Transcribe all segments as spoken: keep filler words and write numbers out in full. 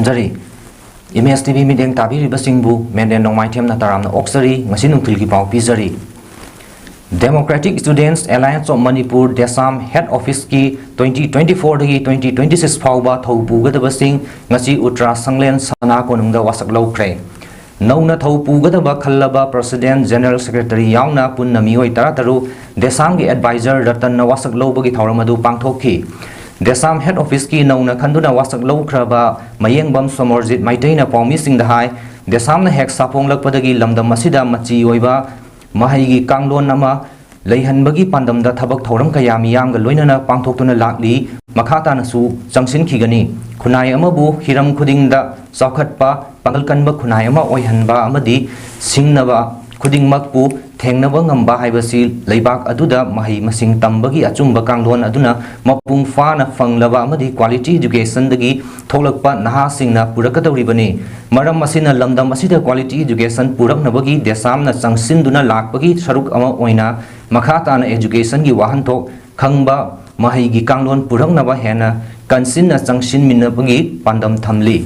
Zari. Image T V ꯃꯤꯠꯌꯦꯡ ꯇꯥꯕꯤꯔꯤꯕꯁꯤꯡꯕꯨ ꯃꯦꯟꯗꯦꯟ ꯅꯣꯡꯃꯥꯏꯊꯦꯝꯅ ꯇꯔꯥꯝꯅ ꯑꯣꯛꯆꯔꯤ꯫ ꯉꯁꯤ ꯅꯨꯡꯊꯤꯜꯒꯤ ꯄꯥꯎ ꯄꯤꯖꯔꯤ꯫ Democratic Students Alliance of Manipur, DESAM head office ꯀꯤ twenty twenty-four ꯗꯒꯤ twenty twenty-six ꯐꯥꯎꯕ ꯊꯧ ꯄꯨꯒꯗꯕꯁꯤꯡ ꯉꯁꯤ ꯎꯇ꯭ꯔꯥ ꯁꯪꯂꯦꯟ ꯁꯅꯥ ꯀꯣꯅꯨꯡꯗ ꯋꯥꯁꯛ ꯂꯧꯈ꯭ꯔꯦ꯫ ꯅꯧꯅ ꯊꯧ ꯄꯨꯒꯗꯕ ꯈꯜꯂꯕ President, General Secretary ꯌꯥꯎꯅ ꯄꯨꯟꯅ ꯃꯤꯑꯣꯏ ꯇꯔꯥꯇꯔꯨꯛ DESAM ꯒꯤ advisor ꯔꯇꯟꯅ ꯋꯥꯁꯛ ꯂꯧꯕꯒꯤ ꯊꯧꯔꯝ ꯑꯗꯨ ꯄꯥꯡꯊꯣꯛꯈꯤ꯫ DESAM head office ꯀꯤ ꯅꯧꯅ ꯈꯟꯗꯨꯅ ꯋꯥꯁꯛ ꯂꯧꯈ꯭ꯔꯕ ꯃꯌꯦꯡꯕꯝ ꯁꯣꯃꯣꯔꯖꯤꯠ ꯃꯩꯇꯩꯅ ꯄꯥꯎꯃꯤꯁꯤꯡꯗ ꯍꯥꯏ, DESAM ꯅ ꯍꯦꯛ ꯁꯥꯐꯣꯡꯂꯛꯄꯗꯒꯤ ꯂꯝꯗꯝ ꯑꯁꯤꯗ ꯃꯆꯤ ꯑꯣꯏꯕ ꯃꯍꯩꯒꯤ ꯀꯥꯡꯂꯣꯟ ꯑꯃ ꯂꯩꯍꯟꯕꯒꯤ ꯄꯥꯟꯗꯝꯗ ꯊꯕꯛ ꯊꯧꯔꯝ ꯀꯌꯥ ꯃꯤꯌꯥꯝꯒ ꯂꯣꯏꯅꯅ ꯄꯥꯡꯊꯣꯛꯇꯨꯅ ꯂꯥꯛꯂꯤ꯫ ꯃꯈꯥ ꯇꯥꯅꯁꯨ ꯆꯪꯁꯤꯟꯈꯤꯒꯅꯤ꯫ ꯈꯨꯟꯅꯥꯏ ꯑꯃꯕꯨ ꯍꯤꯔꯝ ꯈꯨꯗꯤꯡꯗ ꯆꯥꯎꯈꯠꯄ, ꯄꯥꯡꯒꯜ ꯀꯟꯕ ꯈꯨꯟꯅꯥꯏ ꯑꯃ ꯑꯣꯏꯍꯟꯕ ꯑꯃꯗꯤ ꯁꯤꯡꯅꯕ ꯈꯨꯗꯤꯡꯃꯛꯄꯨ ꯊꯦꯡꯅꯕ ꯉꯝꯕ ꯍꯥꯏꯕꯁꯤ ꯂꯩꯕꯥꯛ ꯑꯗꯨꯗ ꯃꯍꯩ ꯃꯁꯤꯡ ꯇꯝꯕꯒꯤ ꯑꯆꯨꯝꯕ ꯀꯥꯡꯂꯣꯟ ꯑꯗꯨꯅ ꯃꯄꯨꯡ ꯐꯥꯅ ꯐꯪꯂꯕ ꯑꯃꯗꯤ quality education ꯗꯒꯤ ꯊꯣꯛꯂꯛꯄ ꯅꯍꯥꯁꯤꯡꯅ ꯄꯨꯔꯛꯀꯗꯧꯔꯤꯕꯅꯤ꯫ ꯃꯔꯝ ꯑꯁꯤꯅ ꯂꯝꯗꯝ ꯑꯁꯤꯗ quality education ꯄꯨꯔꯛꯅꯕꯒꯤ DESAM ꯅ ꯆꯪꯁꯤꯟꯗꯨꯅ ꯂꯥꯛꯄꯒꯤ ꯁꯔꯨꯛ ꯑꯃ ꯑꯣꯏꯅ ꯃꯈꯥ ꯇꯥꯅ education ꯒꯤ ꯋꯥꯍꯟꯊꯣꯛ ꯈꯪꯕ ꯃꯍꯩꯒꯤ ꯀꯥꯡꯂꯣꯟ ꯄꯨꯔꯛꯅꯕ ꯍꯦꯟꯅ ꯀꯟꯁꯤꯟꯅ ꯆꯪꯁꯤꯟꯃꯤꯟꯅꯕꯒꯤ ꯄꯥꯟꯗꯝ ꯊꯝꯂꯤ꯫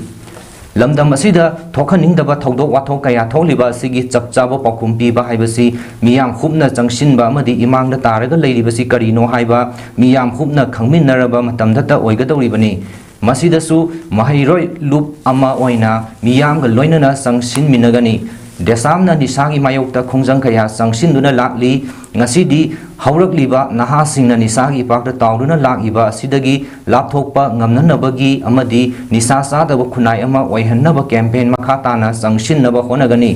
ꯂꯝꯗꯝ ꯑꯁꯤꯗ ꯊꯣꯛꯍꯟꯅꯤꯡꯗꯕ ꯊꯧꯗꯣꯛ ꯋꯥꯊꯣꯛ ꯀꯌꯥ ꯊꯣꯛꯂꯤꯕ ꯑꯁꯤꯒꯤ ꯆꯞ ꯆꯥꯕ ꯄꯥꯎꯈꯨꯝ ꯄꯤꯕ ꯍꯥꯏꯕꯁꯤ ꯃꯤꯌꯥꯝ ꯍꯨꯞꯅ ꯆꯪꯁꯤꯟꯕ ꯑꯃꯗꯤ ꯏꯃꯥꯡꯗ ꯇꯥꯔꯒ ꯂꯩꯔꯤꯕꯁꯤ ꯀꯔꯤꯅꯣ ꯍꯥꯏꯕ ꯃꯤꯌꯥꯝ ꯍꯨꯞꯅ ꯈꯪꯃꯤꯟꯅꯔꯕ ꯃꯇꯝꯗꯇ ꯑꯣꯏꯒꯗꯧꯔꯤꯕꯅꯤ꯫ ꯃꯁꯤꯗꯁꯨ ꯃꯍꯩꯔꯣꯏ ꯂꯨꯞ ꯑꯃ ꯑꯣꯏꯅ ꯃꯤꯌꯥꯝꯒ ꯂꯣꯏꯅꯅ ꯆꯪꯁꯤꯟꯃꯤꯟꯅꯒꯅꯤ꯫ DESAM ꯅ ꯅꯤꯁꯥꯒꯤ ꯃꯥꯌꯣꯛꯇ ꯈꯣꯡꯖꯪ ꯀꯌꯥ ꯆꯪꯁꯤꯟꯗꯨꯅ ꯂꯥꯛꯂꯤ꯫ ꯉꯁꯤꯗꯤ ꯍꯧꯔꯛꯂꯤꯕ ꯅꯍꯥꯁꯤꯡꯅ ꯅꯤꯁꯥꯒꯤ ꯏꯄꯥꯛꯇ ꯇꯥꯎꯗꯨꯅ ꯂꯥꯛꯂꯤꯕ ꯑꯁꯤꯗꯒꯤ ꯂꯥꯞꯊꯣꯛꯄ ꯉꯝꯅꯅꯕꯒꯤ ꯑꯃꯗꯤ ꯅꯤꯁꯥ ꯆꯥꯗꯕ ꯈꯨꯟꯅꯥꯏ ꯑꯃ ꯑꯣꯏꯍꯟꯅꯕ campaign ꯃꯈꯥ ꯇꯥꯅ ꯆꯪꯁꯤꯟꯅꯕ ꯍꯣꯠꯅꯒꯅꯤ꯫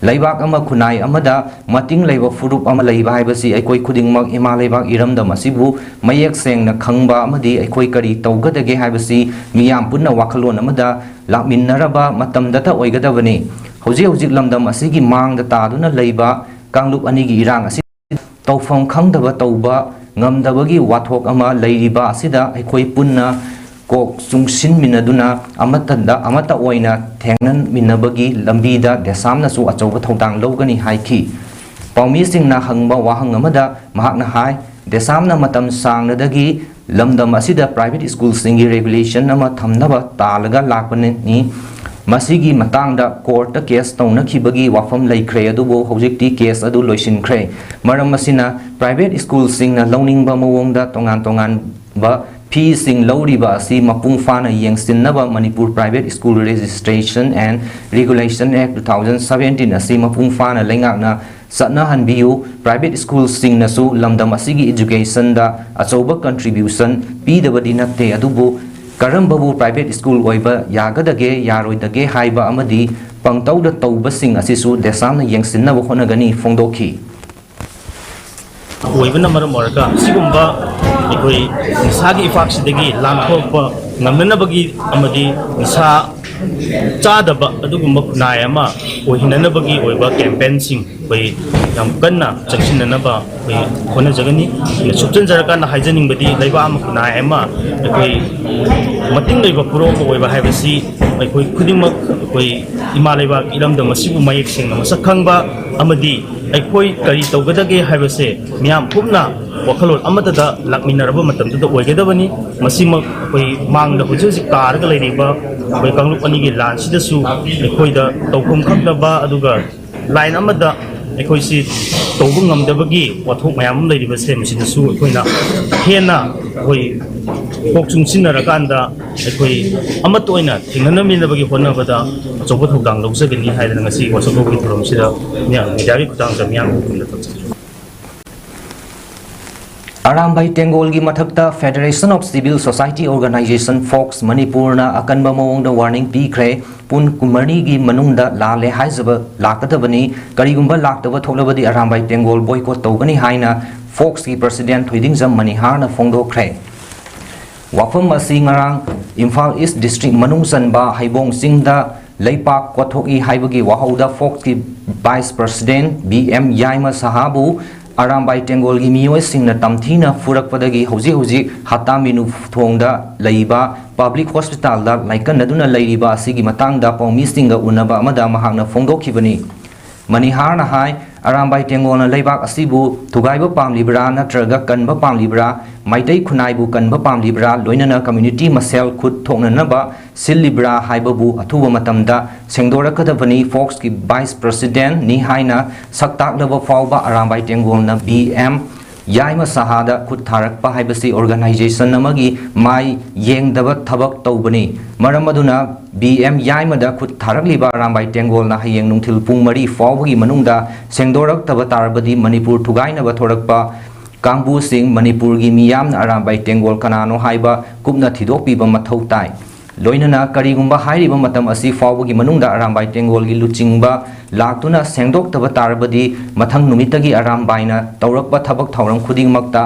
ꯂꯩꯕꯥꯛ ꯑꯃ ꯈꯨꯟꯅꯥꯏ ꯑꯃꯗ ꯃꯇꯤꯡ ꯂꯩꯕ ꯐꯨꯔꯨꯞ ꯑꯃ ꯂꯩꯕ ꯍꯥꯏꯕꯁꯤ ꯑꯩꯈꯣꯏ ꯈꯨꯗꯤꯡꯃꯛ ꯏꯃꯥ ꯂꯩꯕꯥꯛ ꯏꯔꯝꯗꯝ ꯑꯁꯤꯕꯨ ꯃꯌꯦꯛ ꯁꯦꯡꯅ ꯈꯪꯕ ꯑꯃꯗꯤ ꯑꯩꯈꯣꯏ ꯀꯔꯤ ꯇꯧꯒꯗꯒꯦ ꯍꯥꯏꯕꯁꯤ ꯃꯤꯌꯥꯝ ꯄꯨꯟꯅ ꯋꯥꯈꯜꯂꯣꯟ ꯑꯃꯗ ꯂꯥꯛꯃꯤꯟꯅꯔꯕ ꯃꯇꯝꯗꯇ ꯑꯣꯏꯒꯗꯕꯅꯤ꯫ ꯍꯧꯖꯤꯛ ꯍꯧꯖꯤꯛ ꯂꯝꯗꯝ ꯑꯁꯤꯒꯤ ꯃꯥꯡꯗ ꯇꯥꯗꯨꯅ ꯂꯩꯕ ꯀꯥꯡꯂꯨꯞ ꯑꯅꯤꯒꯤ ꯏꯔꯥꯡ ꯑꯁꯤ ꯇꯧꯐꯝ ꯈꯪꯗꯕ ꯇꯧꯕ ꯉꯝꯗꯕꯒꯤ ꯋꯥꯊꯣꯛ ꯑꯃ ꯂꯩꯔꯤꯕ ꯑꯁꯤꯗ ꯑꯩꯈꯣꯏ ꯄꯨꯟꯅ ꯀꯣꯛ ꯆꯨꯡꯁꯤꯟꯃꯤꯟꯅꯗꯨꯅ ꯑꯃꯠꯇꯗ, ꯑꯃꯠꯇ ꯑꯣꯏꯅ ꯊꯦꯡꯅꯃꯤꯟꯅꯕꯒꯤ ꯂꯝꯕꯤꯗ DESAM ꯅꯁꯨ ꯑꯆꯧꯕ ꯊꯧꯗꯥꯡ ꯂꯧꯒꯅꯤ ꯍꯥꯏꯈꯤ꯫ ꯄꯥꯎꯃꯤꯁꯤꯡꯅ ꯍꯪꯕ ꯋꯥꯍꯪ ꯑꯃꯗ ꯃꯍꯥꯛꯅ ꯍꯥꯏ, DESAM ꯅ ꯃꯇꯝ ꯁꯥꯡꯅꯗꯒꯤ ꯂꯝꯗꯝ ꯑꯁꯤꯗ private schoolꯁꯤꯡꯒꯤ regulation ꯑꯃ ꯊꯝꯅꯕ ꯇꯥꯜꯂꯒ ꯂꯥꯛꯄꯅꯤ꯫ ꯃꯁꯤꯒꯤ ꯃꯇꯥꯡꯗ courtꯇ case ꯇꯧꯅꯈꯤꯕꯒꯤ ꯋꯥꯐꯝ ꯂꯩꯈ꯭ꯔꯦ, ꯑꯗꯨꯕꯨ ꯍꯧꯖꯤꯛꯇꯤ case ꯑꯗꯨ ꯂꯣꯏꯁꯤꯟꯈ꯭ꯔꯦ꯫ ꯃꯔꯝ ꯑꯁꯤꯅ, private schoolꯁꯤꯡꯅ ꯂꯧꯅꯤꯡꯕ ꯃꯑꯣꯡꯗ ꯇꯣꯉꯥꯟ ꯇꯣꯉꯥꯟꯕ feeꯁꯤꯡ ꯂꯧꯔꯤꯕ ꯑꯁꯤ ꯃꯄꯨꯡ ꯐꯥꯅ ꯌꯦꯡꯁꯤꯟꯅꯕ Manipur Private School Registration and Regulation Act two thousand seventeen ꯑꯁꯤ ꯃꯄꯨꯡ ꯐꯥꯅ ꯂꯩꯉꯥꯛꯅ ꯆꯠꯅꯍꯟꯕꯤꯌꯨ꯫ Private schoolꯁꯤꯡꯅꯁꯨ ꯂꯝꯗꯝ ꯑꯁꯤꯒꯤ educationꯗ ꯑꯆꯧꯕ contribution ꯄꯤꯗꯕꯗꯤ ꯅꯠꯇꯦ, ꯑꯗꯨꯕꯨ ꯀꯔꯝꯕꯕꯨ private school ꯑꯣꯏꯕ ꯌꯥꯒꯗꯒꯦ, ꯌꯥꯔꯣꯏꯗꯒꯦ ꯍꯥꯏꯕ ꯑꯃꯗꯤ ꯄꯪꯇꯧꯗ ꯇꯧꯕꯁꯤꯡ ꯑꯁꯤꯁꯨ ꯗꯦꯁꯥꯝꯅ ꯌꯦꯡꯁꯤꯟꯅꯕ ꯍꯣꯠꯅꯒꯅꯤ ꯐꯣꯡꯗꯣꯛꯈꯤ꯫ ꯑꯣꯏꯕꯅ ꯃꯔꯝ ꯑꯣꯏꯔꯒ ꯁꯤꯒꯨꯝꯕ ꯑꯩꯈꯣꯏ ꯅꯤꯁꯥꯒꯤ ꯏꯄꯥꯛꯁꯤꯗꯒꯤ ꯂꯥꯟꯊꯣꯛꯄ ꯉꯝꯅꯅꯕꯒꯤ ꯑꯃꯗꯤ ꯅꯤꯁꯥ ꯆꯥꯗꯕ ꯑꯗꯨꯒꯨꯝꯕ ꯈꯨꯟꯅꯥꯏ ꯑꯃ ꯑꯣꯏꯍꯟꯅꯅꯕꯒꯤ ꯑꯣꯏꯕ campaignꯁꯤꯡ ꯑꯩꯈꯣꯏ ꯌꯥꯝ ꯀꯟꯅ ꯆꯪꯁꯤꯟꯅꯅꯕ ꯑꯩꯈꯣꯏ ꯍꯣꯠꯅꯖꯒꯅꯤ꯫ ꯑꯩꯅ ꯁꯨꯞꯆꯟꯖꯔꯀꯥꯟꯗ ꯍꯥꯏꯖꯅꯤꯡꯕꯗꯤ, ꯂꯩꯕꯥꯛ ꯑꯃ, ꯈꯨꯟꯅꯥꯏ ꯑꯃ ꯑꯩꯈꯣꯏ ꯃꯇꯤꯡ ꯂꯩꯕ ꯄꯨꯔꯣꯛꯄ ꯑꯣꯏꯕ ꯍꯥꯏꯕꯁꯤ ꯑꯩꯈꯣꯏ ꯈꯨꯗꯤꯡꯃꯛ ꯑꯩꯈꯣꯏ ꯏꯃꯥ ꯂꯩꯕꯥꯛ ꯏꯔꯝꯗꯝ ꯑꯁꯤꯕꯨ ꯃꯌꯦꯛ ꯁꯦꯡꯅ ꯃꯁꯛ ꯈꯪꯕ ꯑꯃꯗꯤ ꯑꯩꯈꯣꯏ ꯀꯔꯤ ꯇꯧꯒꯗꯒꯦ ꯍꯥꯏꯕꯁꯦ ꯃꯤꯌꯥꯝ ꯄꯨꯝꯅ ꯋꯥꯈꯜꯂꯣꯟ ꯑꯃꯠꯇꯗ ꯂꯥꯛꯃꯤꯟꯅꯔꯕ ꯃꯇꯝꯗꯨꯗ ꯑꯣꯏꯒꯗꯕꯅꯤ꯫ ꯃꯁꯤꯃꯛ ꯑꯩꯈꯣꯏ ꯃꯥꯡꯗ ꯍꯧꯖꯤꯛ ꯍꯧꯖꯤꯛ ꯇꯥꯔꯒ ꯂꯩꯔꯤꯕ ꯑꯩꯈꯣꯏ ꯀꯥꯡꯂꯨꯞ ꯑꯅꯤꯒꯤ ꯂꯥꯟꯁꯤꯗꯁꯨ ꯑꯩꯈꯣꯏꯗ ꯇꯧꯐꯝ ꯈꯪꯗꯕ, ꯑꯗꯨꯒ line ꯑꯃꯗ ꯑꯩꯈꯣꯏꯁꯤ ꯇꯧꯕ ꯉꯝꯗꯕꯒꯤ ꯋꯥꯊꯣꯛ ꯃꯌꯥꯝ ꯑꯃ ꯂꯩꯔꯤꯕꯁꯦ, ꯃꯁꯤꯗꯁꯨ ꯑꯩꯈꯣꯏꯅ ꯍꯦꯟꯅ ꯑꯩꯈꯣꯏ ꯀꯣꯛ ꯆꯨꯡꯁꯤꯟꯅꯔꯀꯥꯟꯗ ꯑꯩꯈꯣꯏ ꯑꯃꯠꯇ ꯑꯣꯏꯅ ꯊꯦꯡꯅꯅꯃꯤꯟꯅꯕꯒꯤ ꯍꯣꯠꯅꯕꯗ ꯑꯆꯧꯕ ꯊꯧꯗꯥꯡ ꯂꯧꯖꯒꯅꯤ ꯍꯥꯏꯗꯅ ꯉꯁꯤ ꯋꯥꯁꯛ ꯊꯣꯛꯄꯒꯤ ꯊꯧꯔꯝꯁꯤꯗ ꯃꯤꯌꯥꯝ, media ꯒꯤ ꯈꯨꯠꯊꯥꯡꯗ ꯃꯤꯌꯥꯝꯒꯤ ꯃꯐꯝꯗ ꯊꯝꯖꯒꯦ꯫ ꯑꯔꯥꯝꯕꯥꯏ ꯇꯦꯡꯒꯣꯜꯒꯤ ꯃꯊꯛꯇ Federation of Civil Society Organisation, fox, ꯃꯅꯤꯄꯨꯔꯅ ꯑꯀꯟꯕ ꯃꯑꯣꯡꯗ warning ꯄꯤꯈ꯭ꯔꯦ꯫ ꯄꯨꯡ ꯀꯨꯟꯃꯔꯤꯒꯤ ꯃꯅꯨꯡꯗ ꯂꯥꯜꯂꯦ ꯍꯥꯏꯖꯕ ꯂꯥꯛꯀꯗꯕꯅꯤ, ꯀꯔꯤꯒꯨꯝꯕ ꯂꯥꯛꯇꯕ ꯊꯣꯛꯂꯕꯗꯤ ꯑꯔꯥꯝꯕꯥꯏ ꯇꯦꯡꯒꯣꯜ boycott ꯇꯧꯒꯅꯤ ꯍꯥꯏꯅ ꯐꯣꯛꯁꯀꯤ president ꯊꯣꯏꯗꯤꯡꯖꯝ ꯃꯅꯤꯍꯥꯔꯅ ꯐꯣꯡꯗꯣꯛꯈ꯭ꯔꯦ꯫ ꯋꯥꯐꯝ ꯑꯁꯤ ꯉꯔꯥꯡ ꯏꯝꯐꯥꯜ East district ꯃꯅꯨꯡ ꯆꯟꯕ ꯍꯩꯕꯣꯡ ꯆꯤꯡꯗ ꯂꯩꯄꯥꯛ ꯀꯣꯠꯊꯣꯛꯏ ꯍꯥꯏꯕꯒꯤ ꯋꯥꯍꯧꯗ ꯐꯣꯛꯁꯀꯤ vice president B M Yaima ꯁꯍꯥꯕꯨ ꯑꯔꯥꯝꯕꯥꯏ ꯇꯦꯡꯒꯣꯜꯒꯤ ꯃꯤꯑꯣꯏꯁꯤꯡꯅ ꯇꯝꯊꯤꯅ ꯐꯨꯔꯛꯄꯗꯒꯤ ꯍꯧꯖꯤꯛ ꯍꯧꯖꯤꯛ ꯍꯠꯇꯥꯃꯤꯅꯨ ꯊꯣꯡꯗ ꯂꯩꯕ public hospital ꯗ ꯂꯥꯏꯀꯠꯅꯗꯨꯅ ꯂꯩꯔꯤꯕ ꯑꯁꯤꯒꯤ ꯃꯇꯥꯡꯗ ꯄꯥꯎꯃꯤꯁꯤꯡꯒ ꯎꯅꯕ ꯑꯃꯗ ꯃꯍꯥꯛꯅ ꯐꯣꯡꯗꯣꯛꯈꯤꯕꯅꯤ꯫ ꯃꯅꯤꯍꯥꯔꯅ ꯍꯥꯏ, ꯑꯔꯥꯝꯕꯥꯏ ꯇꯦꯡꯒꯣꯜꯅ ꯂꯩꯕꯥꯛ ꯑꯁꯤꯕꯨ ꯊꯨꯒꯥꯏꯕ ꯄꯥꯝꯂꯤꯕ꯭ꯔꯥ ꯅꯠꯇ꯭ꯔꯒ ꯀꯟꯕ ꯄꯥꯝꯂꯤꯕ꯭ꯔꯥ, ꯃꯩꯇꯩ ꯈꯨꯟꯅꯥꯏꯕꯨ ꯀꯟꯕ ꯄꯥꯝꯂꯤꯕ꯭ꯔꯥ, ꯂꯣꯏꯅꯅ ꯀꯝꯃ꯭ꯌꯨꯅꯤꯇꯤ ꯃꯁꯦꯜ ꯈꯨꯠ ꯊꯣꯛꯅꯅꯕ ꯁꯤꯜꯂꯤꯕ꯭ꯔꯥ ꯍꯥꯏꯕꯕꯨ ꯑꯊꯨꯕ ꯃꯇꯝꯗ ꯁꯦꯡꯗꯣꯔꯛꯀꯗꯕꯅꯤ꯫ ꯐꯣꯛꯁꯀꯤ ꯚꯥꯏꯁ ꯄ꯭ꯔꯁꯤꯗꯦꯟꯠꯅꯤ ꯍꯥꯏꯅ ꯁꯛꯇꯥꯛꯂꯕ ꯐꯥꯎꯕ ꯑꯔꯥꯝꯕꯥꯏ ꯇꯦꯡꯒꯣꯜꯅ ꯕꯤ ꯑꯦꯝ ꯌꯥꯏꯃ ꯁꯍꯥꯗ ꯈꯨꯠ ꯊꯥꯔꯛꯄ ꯍꯥꯏꯕꯁꯤ ꯑꯣꯔꯒꯅꯥꯏꯖꯦꯁꯟ ꯑꯃꯒꯤ ꯃꯥꯏ ꯌꯦꯡꯗꯕ ꯊꯕꯛ ꯇꯧꯕꯅꯤ꯫ ꯃꯔꯝ ꯑꯗꯨꯅ ꯕꯤ ꯑꯦꯝ ꯌꯥꯏꯃꯗ ꯈꯨꯠ ꯊꯥꯔꯛꯂꯤꯕ ꯑꯔꯥꯝꯕꯥꯏ ꯇꯦꯡꯒꯣꯜꯅ ꯍꯌꯦꯡ ꯅꯨꯡꯊꯤꯜ ꯄꯨꯡ ꯃꯔꯤ ꯐꯥꯎꯕꯒꯤ ꯃꯅꯨꯡꯗ ꯁꯦꯡꯗꯣꯔꯛꯇꯕ ꯇꯥꯔꯕꯗꯤ ꯃꯅꯤꯄꯨꯔ ꯊꯨꯒꯥꯏꯅꯕ ꯊꯣꯔꯛꯄ ꯀꯥꯡꯕꯨꯁꯤꯡ ꯃꯅꯤꯄꯨꯔꯒꯤ ꯃꯤꯌꯥꯝꯅ ꯑꯔꯥꯝꯕꯥꯏ ꯇꯦꯡꯒꯣꯜ ꯀꯅꯥꯅꯣ ꯍꯥꯏꯕ ꯀꯨꯞꯅ ꯊꯤꯗꯣꯛꯄꯤꯕ ꯃꯊꯧ ꯇꯥꯏ꯫ ꯂꯣꯏꯅꯅ ꯀꯔꯤꯒꯨꯝꯕ ꯍꯥꯏꯔꯤꯕ ꯃꯇꯝ ꯑꯁꯤ ꯐꯥꯎꯕꯒꯤ ꯃꯅꯨꯡꯗ ꯑꯔꯥꯝꯕꯥꯏ ꯇꯦꯡꯒꯣꯜꯒꯤ ꯂꯨꯆꯤꯡꯕ ꯂꯥꯛꯇꯨꯅ ꯁꯦꯡꯗꯣꯛꯇꯕ ꯇꯥꯔꯕꯗꯤ ꯃꯊꯪ ꯅꯨꯃꯤꯠꯇꯒꯤ ꯑꯔꯥꯝꯕꯥꯏꯅ ꯇꯧꯔꯛꯄ ꯊꯕꯛ ꯊꯧꯔꯝ ꯈꯨꯗꯤꯡꯃꯛꯇ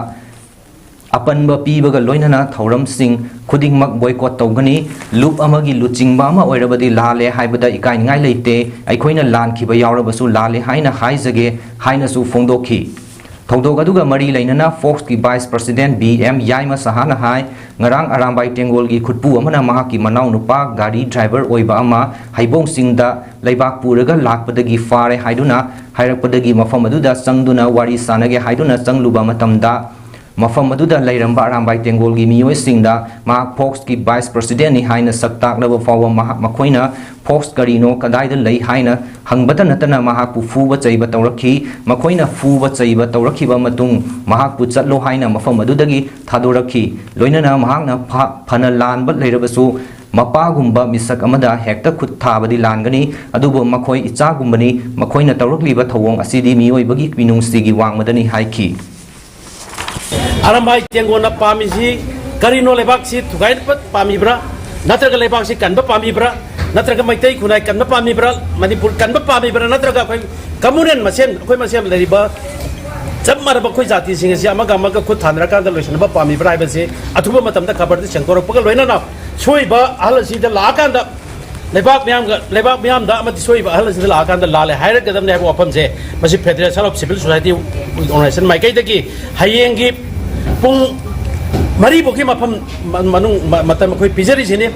ꯑꯄꯟꯕ ꯄꯤꯕꯒ ꯂꯣꯏꯅꯅ ꯊꯧꯔꯝꯁꯤꯡ ꯈꯨꯗꯤꯡꯃꯛ ꯕꯣꯏꯀꯣꯠ ꯇꯧꯒꯅꯤ꯫ ꯂꯨꯞ ꯑꯃꯒꯤ ꯂꯨꯆꯤꯡꯕ ꯑꯃ ꯑꯣꯏꯔꯕꯗꯤ ꯂꯥꯜꯂꯦ ꯍꯥꯏꯕꯗ ꯏꯀꯥꯏꯅꯤꯡꯉꯥꯏ ꯂꯩꯇꯦ꯫ ꯑꯩꯈꯣꯏꯅ ꯂꯥꯟꯈꯤꯕ ꯌꯥꯎꯔꯕꯁꯨ ꯂꯥꯜꯂꯦ ꯍꯥꯏꯅ ꯍꯥꯏꯖꯒꯦ ꯍꯥꯏꯅꯁꯨ ꯐꯣꯡꯗꯣꯛꯈꯤ꯫ ꯊꯧꯗꯣꯛ ꯑꯗꯨꯒ ꯃꯔꯤ ꯂꯩꯅꯅ ꯐꯣꯛꯁꯀꯤ ꯚꯥꯏꯁ ꯄ꯭ꯔꯁꯤꯗꯦꯟꯠ ꯕꯤ ꯑꯦꯝ ꯌꯥꯏꯃ ꯁꯍꯥꯅ ꯍꯥꯏ, ꯉꯔꯥꯡ ꯑꯔꯥꯝꯕꯥꯏ ꯇꯦꯡꯒꯣꯜꯒꯤ ꯈꯨꯠꯄꯨ ꯑꯃꯅ ꯃꯍꯥꯛꯀꯤ ꯃꯅꯥꯎꯅꯨꯄꯥ ꯒꯥꯔꯤ ꯗ꯭ꯔꯥꯏꯚꯔ ꯑꯣꯏꯕ ꯑꯃ ꯍꯩꯕꯣꯡ ꯆꯤꯡꯗ ꯂꯩꯕꯥꯛ ꯄꯨꯔꯒ ꯂꯥꯛꯄꯗꯒꯤ ꯐꯥꯔꯦ ꯍꯥꯏꯗꯨꯅ ꯍꯥꯏꯔꯛꯄꯗꯒꯤ ꯃꯐꯝ ꯑꯗꯨꯗ ꯆꯪꯗꯨꯅ ꯋꯥꯔꯤ ꯁꯥꯟꯅꯒꯦ ꯍꯥꯏꯗꯨꯅ ꯆꯪꯂꯨꯕ ꯃꯇꯝꯗ ꯃꯐꯝ ꯑꯗꯨꯗ ꯂꯩꯔꯝꯕ ꯑꯔꯥꯝꯕꯥꯏ ꯇꯦꯡꯒꯣꯜꯒꯤ ꯃꯤꯑꯣꯏꯁꯤꯡꯗ ꯃꯍꯥꯛ ꯐꯣꯛꯁꯀꯤ ꯚꯥꯏꯁ ꯄ꯭ꯔꯁꯤꯗꯦꯟꯠꯅꯤ ꯍꯥꯏꯅ ꯁꯛ ꯇꯥꯛꯂꯕ ꯐꯥꯎꯕ ꯃꯍꯥꯛ, ꯃꯈꯣꯏꯅ ꯐꯣꯛꯁ ꯀꯔꯤꯅꯣ, ꯀꯗꯥꯏꯗ ꯂꯩ ꯍꯥꯏꯅ ꯍꯪꯕꯇ ꯅꯠꯇꯅ ꯃꯍꯥꯛꯄꯨ ꯐꯨꯕ ꯆꯩꯕ ꯇꯧꯔꯛꯈꯤ꯫ ꯃꯈꯣꯏꯅ ꯐꯨꯕ ꯆꯩꯕ ꯇꯧꯔꯛꯈꯤꯕ ꯃꯇꯨꯡ ꯃꯍꯥꯛꯄꯨ ꯆꯠꯂꯣ ꯍꯥꯏꯅ ꯃꯐꯝ ꯑꯗꯨꯗꯒꯤ ꯊꯥꯗꯣꯔꯛꯈꯤ꯫ ꯂꯣꯏꯅꯅ ꯃꯍꯥꯛꯅ ꯐ-, ꯐꯅ ꯂꯥꯟꯕ ꯂꯩꯔꯕꯁꯨ ꯃꯄꯥꯒꯨꯝꯕ ꯃꯤꯁꯛ ꯑꯃꯗ ꯍꯦꯛꯇ ꯈꯨꯠ ꯊꯥꯕꯗꯤ ꯂꯥꯟꯒꯅꯤ, ꯑꯗꯨꯕꯨ ꯃꯈꯣꯏ ꯏꯆꯥꯒꯨꯝꯕꯅꯤ, ꯃꯈꯣꯏꯅ ꯇꯧꯔꯛꯂꯤꯕ ꯊꯧꯑꯣꯡ ꯑꯁꯤꯗꯤ ꯃꯤꯑꯣꯏꯕꯒꯤ ꯃꯤꯅꯨꯡꯁꯤꯒꯤ ꯋꯥꯡꯃꯗꯅꯤ ꯍꯥꯏꯈꯤ꯫ ꯑꯔꯥꯝꯕꯥꯏ ꯇꯦꯡꯒꯣꯜꯅ ꯄꯥꯝꯃꯤꯁꯤ ꯀꯔꯤꯅꯣ? ꯂꯩꯕꯥꯛꯁꯤ ꯊꯨꯒꯥꯏꯕ ꯄꯥꯝꯃꯤꯕ꯭ꯔꯥ? ꯅꯠꯇ꯭ꯔꯒ ꯂꯩꯕꯥꯛꯁꯤ ꯀꯟꯕ ꯄꯥꯝꯃꯤꯕ꯭ꯔꯥ? ꯅꯠꯇ꯭ꯔꯒ ꯃꯩꯇꯩ ꯈꯨꯟꯅꯥꯏ ꯀꯟꯕ ꯄꯥꯝꯃꯤꯕ꯭ꯔꯥ? ꯃꯅꯤꯄꯨꯔ ꯀꯟꯕ ꯄꯥꯝꯃꯤꯕ꯭ꯔꯥ? ꯅꯠꯇ꯭ꯔꯒ ꯑꯩꯈꯣꯏ ꯀꯝꯃꯨꯅꯦꯜ ꯃꯁꯦꯟ, ꯑꯩꯈꯣꯏ ꯃꯁꯦꯟ ꯂꯩꯔꯤꯕ ꯆꯞ ꯃꯥꯟꯅꯕ ꯑꯩꯈꯣꯏ ꯖꯥꯇꯤꯁꯤꯡ ꯑꯁꯤ ꯑꯃꯒ ꯑꯃꯒ ꯈꯨꯠ ꯊꯥꯅꯔꯀꯥꯟꯗ ꯂꯣꯏꯁꯤꯟꯅꯕ ꯄꯥꯝꯃꯤꯕ꯭ꯔꯥ ꯍꯥꯏꯕꯁꯤ ꯑꯊꯨꯕ ꯃꯇꯝꯗ ꯈꯕꯔꯗ ꯁꯦꯡꯗꯣꯔꯛꯄꯒ ꯂꯣꯏꯅꯅ ꯁꯣꯏꯕ ꯑꯍꯜ ꯑꯁꯤꯗ ꯂꯥꯛꯑꯀꯥꯟꯗ ꯂꯩꯕꯥꯛ ꯃꯤꯌꯥꯝꯒ, ꯂꯩꯕꯥꯛ ꯃꯤꯌꯥꯝꯗ ꯑꯃꯗꯤ ꯁꯣꯏꯕ ꯑꯍꯜ ꯑꯁꯤꯗ ꯂꯥꯛꯑꯀꯥꯟꯗ ꯂꯥꯜꯂꯦ ꯍꯥꯏꯔꯛꯀꯗꯕꯅꯤ ꯍꯥꯏꯕ ꯋꯥꯐꯝꯁꯦ ꯃꯁꯤ Federation of Civil Society Organization ꯃꯥꯏꯀꯩꯗꯒꯤ ꯍꯌꯦꯡꯒꯤ ꯄꯨꯡ ꯃꯔꯤꯐꯥꯎꯒꯤ ꯃꯐꯝ ꯃꯅꯨꯡ ꯃꯇꯝ ꯑꯩꯈꯣꯏ ꯄꯤꯖꯔꯤꯁꯤꯅꯤ꯫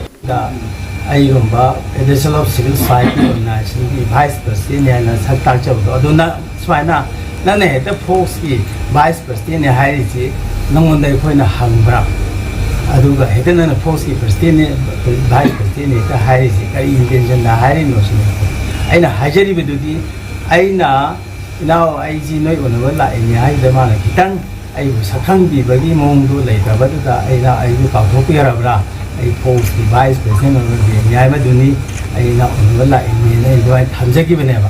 ꯑꯩꯒꯨꯝꯕ Federation of Civil Society Organizationꯒꯤ vice presidentꯅꯤ ꯍꯥꯏꯅ ꯁꯛ ꯇꯥꯛꯆꯕꯗꯣ, ꯑꯗꯨꯅ ꯁꯨꯃꯥꯏꯅ ꯅꯪꯅ ꯍꯦꯛꯇ ꯐꯣꯛꯁꯀꯤ vice presidentꯅꯤ ꯍꯥꯏꯔꯤꯁꯤ ꯅꯪꯉꯣꯟꯗ ꯑꯩꯈꯣꯏꯅ ꯍꯪꯕ꯭ꯔꯥ? ꯑꯗꯨꯒ ꯍꯦꯛꯇ ꯅꯪꯅ ꯐꯣꯛꯁꯀꯤ presidentꯅꯤ, vice presidentꯅꯤ ꯍꯦꯛꯇ ꯍꯥꯏꯔꯤꯁꯤ ꯀꯔꯤ intentionꯗ ꯍꯥꯏꯔꯤꯅꯣ ꯁꯤꯅꯤ꯫ ꯑꯩꯅ ꯍꯥꯏꯖꯔꯤꯕꯗꯨꯗꯤ, ꯑꯩꯅ ꯏꯅꯥꯎ ꯑꯩꯁꯤ ꯅꯣꯏ ꯎꯅꯕ ꯂꯥꯛꯏꯅꯦ ꯍꯥꯏꯗꯨꯗ ꯃꯥꯅ ꯈꯤꯇꯪ ꯑꯩꯕꯨ ꯁꯛꯈꯪꯕꯤꯕꯒꯤ ꯃꯑꯣꯡꯗꯨ ꯂꯩꯇꯕꯗꯨꯗ ꯑꯩꯅ ꯑꯩꯕꯨ ꯀꯥꯎꯊꯣꯛꯄꯤꯔꯕ꯭ꯔꯥ? ꯑꯩ ꯐꯣꯛꯁꯀꯤ vice president ꯑꯣꯏꯕ ꯕꯦꯡ ꯍꯥꯏꯕꯗꯨꯅꯤ, ꯑꯩꯅ ꯎꯅꯕ ꯂꯥꯛꯏꯅꯦꯅ ꯑꯩ ꯑꯗꯨꯃꯥꯏꯅ ꯊꯝꯖꯈꯤꯕꯅꯦꯕ꯫